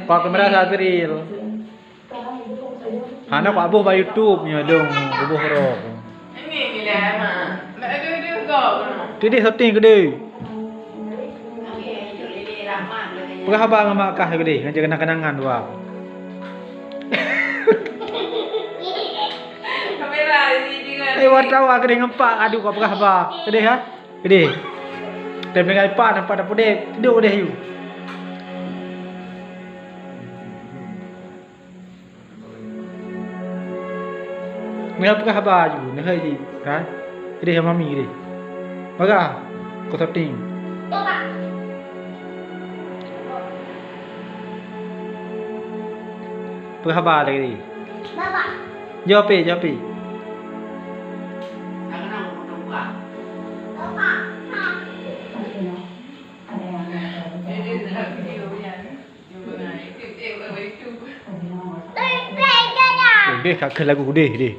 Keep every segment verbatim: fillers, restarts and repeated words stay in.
Pak kamera Sadril. Hana kuboh bak YouTube nyoe dong, kuboh roh. Keudeh syuting keudeh. Peugah haba ngon mak kah keudeh, ngon jaga kenang-kenangan dua. Eh, wartawan keudeh ngon pak, aduh, kau peugah haba. Keudeh, ha? Keudeh. Tem dengan pak, nampak dah pudek, tidur keudeh you. Neuh peugah haba ju, neuh ji, kan? Keudeh mami keudeh. Peugah, keu syuting. Peugah haba lagèe ni. Jaweueb, jaweueb. Udeh ka keu lagu udeh deh.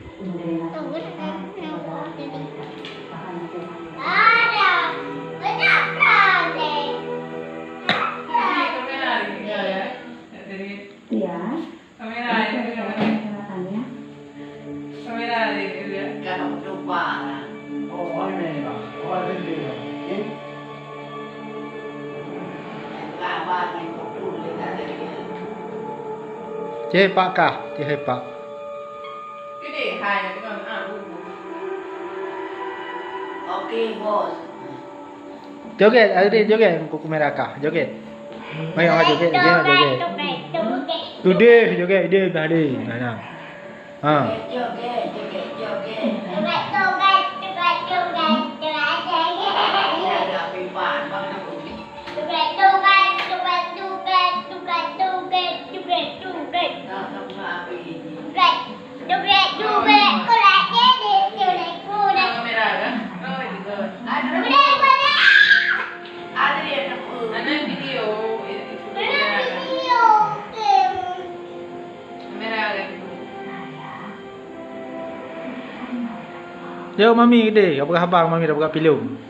Iya. Kamera itu. Kamera itu ya. Kalau lupa. Oh, ini. Oh, ini. Ceh pak kah, ceh pak. Oke, bos. Joget, ada joget, kuku merah kah, joget. Ayo, ayo, joget, joget, joget. Udeh, joget, udeh, dah deh. Nah, nah. Ha. Yo mami gede, apa khabar mami dah buka filem?